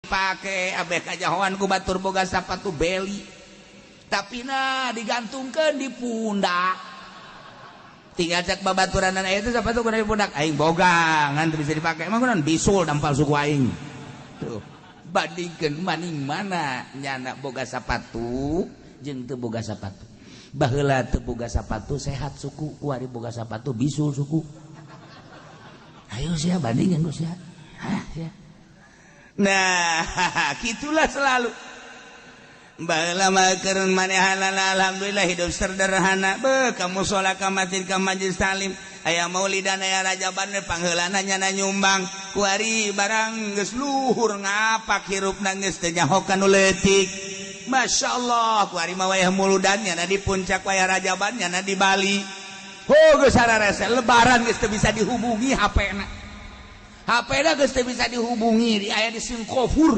Dipake abeh kajahoan ku batur boga sapatu beli, tapi nah digantungkan di pundak. Tinggal cek babaturan itu, sepatu kudu di pundak aing boga, ngan teu bisa dipakai. Emang kunaon? Bisul dampal suku aing. Tuh, bandingkeun maning mana nyana boga sapatu jeung teu boga sapatu. Baheula teu boga sapatu sehat suku, kuari boga sapatu bisul suku. Ayo sia bandingin sia. Hah, sia. Nah, gitulah selalu. Baheula mah keur manehanana, alhamdulillah, hidup sederhana. Be ka musola, ka masjid, ka majlis taklim, aya maulidan, aya rajaban, pangheulana nyana nyumbang. Kuari barang geus luhur ngapak, hirupna geus teu nyaho ka nu leutik. Masya Allah, kuari mah wayah muludan nyana di Puncak, wayah rajaban nyana di Bali. Oh, geus sararese. Lebaran geus teu bisa dihubungi HP na, HP na geus teu bisa dihubungi, di aya di Singkofur.